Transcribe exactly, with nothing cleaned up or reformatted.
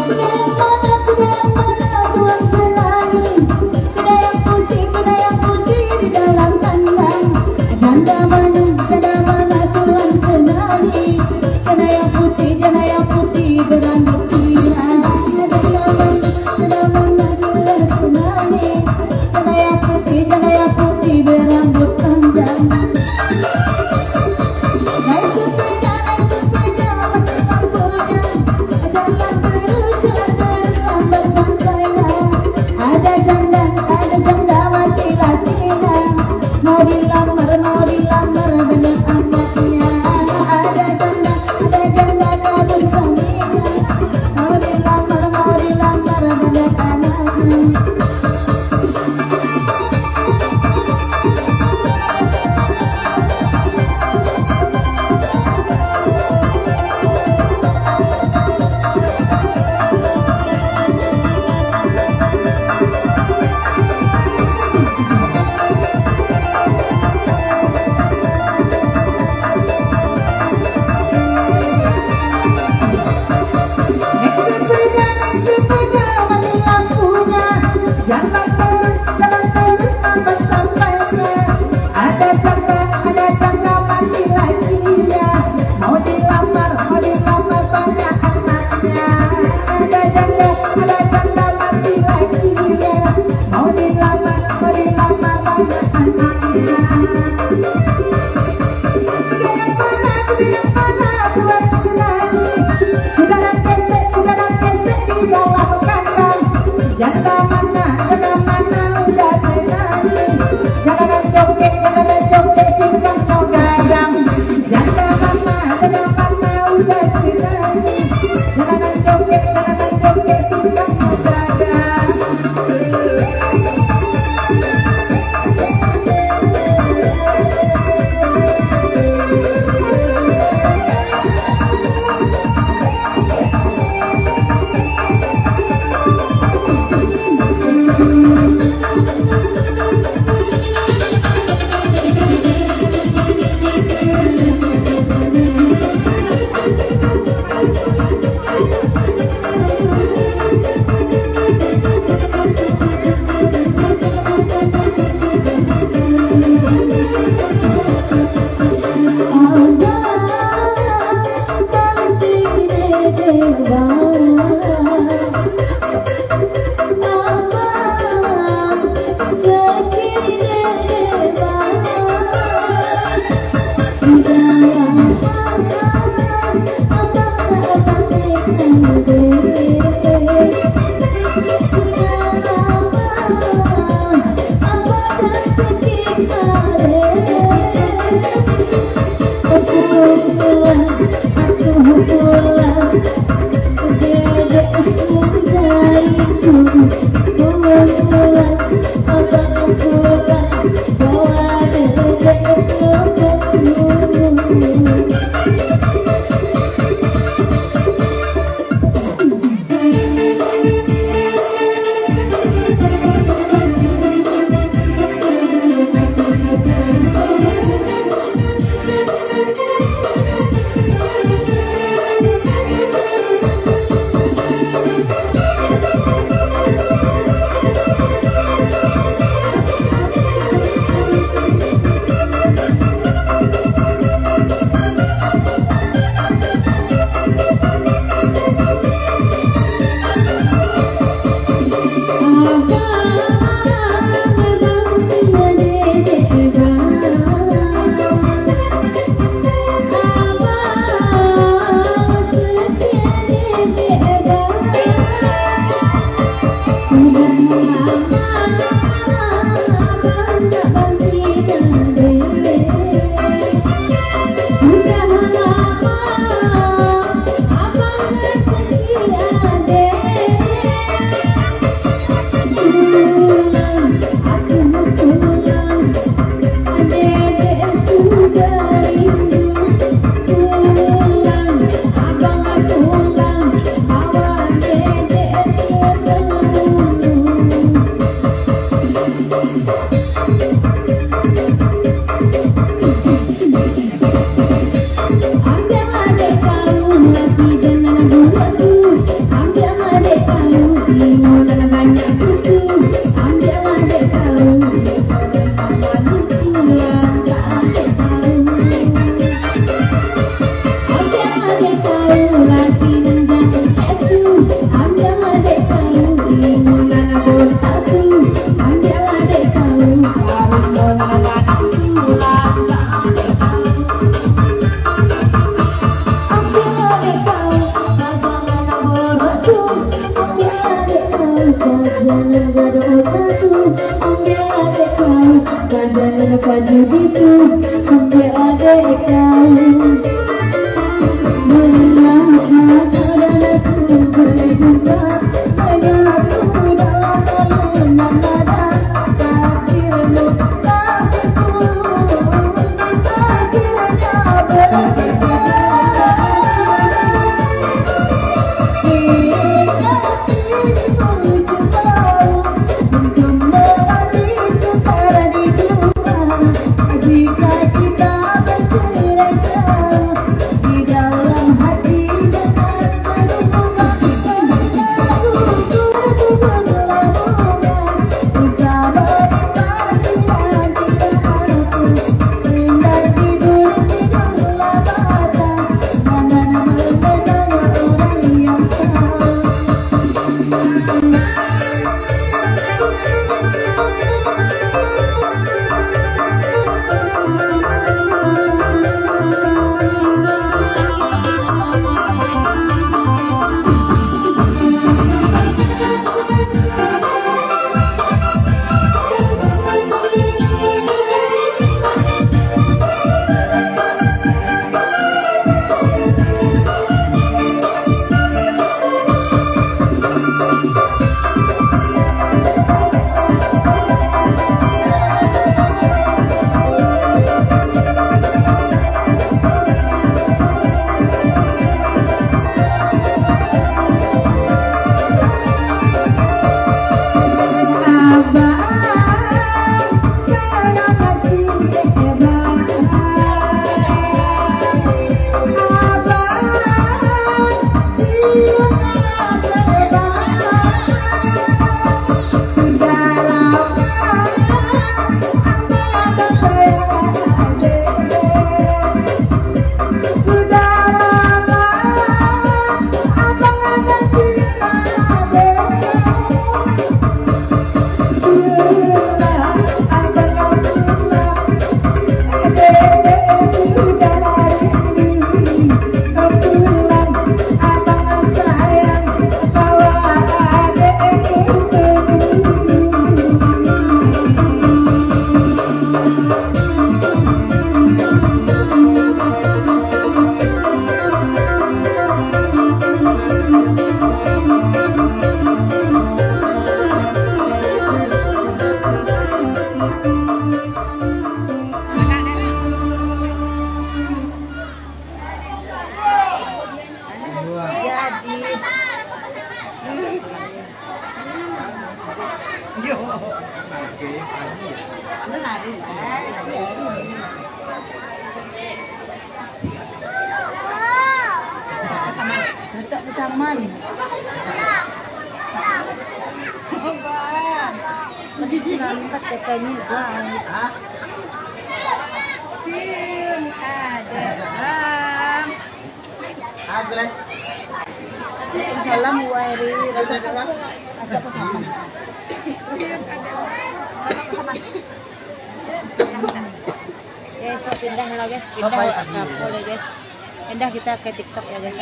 Kuda yang mana, kuda yang mana, Tuan Senani? Kuda yang putih, kuda yang putih di dalam kandang. Janda mana, janda mana, Tuan Senani? Janda yang putih, janda yang putih berambut pirang. Janda mana, janda mana, Tuan Senani? Janda yang putih, janda yang putih berambut panjang. Naik sepeda, naik sepeda, mati lampunya. Jalan terus, jalan terus, lambat sampainya. Ada janda, ada janda, mati lakinya. Mau dilamar, mau dilamar, banyak anaknya. Ada janda, ada janda, kabur suaminya. Mau dilamar, mau dilamar, banyak anaknya. Naik sepeda, naik sepeda, mati lampunya. Jalan terus, jalan terus, lambat sampainya. Ada janda, ada janda, mati lakinya. Mau dilamar, mau dilamar, banyak anaknya. Ada janda, ada janda, mati lakinya. Mau dilamar, mau dilamar, banyak anaknya. Kuda yang mana, kuda yang mana, Tuan Senani? Kuda nan ketek, kuda nan ketek di dalam kandang. Janda mana, janda mana, Tuan Senani? Janda nan joget, janda nan joget, pinggangnyo gadang. Janda mana, janda mana, Tuan Senani? Janda nan joget, janda nan joget, pinggangnyo gadang. Imo nan banyak kutu, ambiak adek kau. Imo nan sama lucu, lantak adek kau. Ambiak adek kau, laki nan jangan itu. Ambiak adek kau, imo nan botak tu. Ambiak adek kau, imo nan banyak kutu, lantak adek kau. Ambiak adek kau, pajangan nan botak tu. Ambiak adek kau, pajangan gadok otak tu. Ambiak adek kau, pajangan pajudi tu. Ambiak adek kau. Melihat mata dan aku berjumpa, menyatu dalam malam yang ada. Takdirmu, takdirku, takdirnya berpisah. Jadi. Yo. Lari. Letak pesaman. Bang. Lebih selamat katanya, guys. Cium ada, Bang. Salam, Wairi. Agak pesaman. Ya, so pindah lah, guys. Pindah ke kapal ya, guys. Pindah kita ke TikTok ya, guys.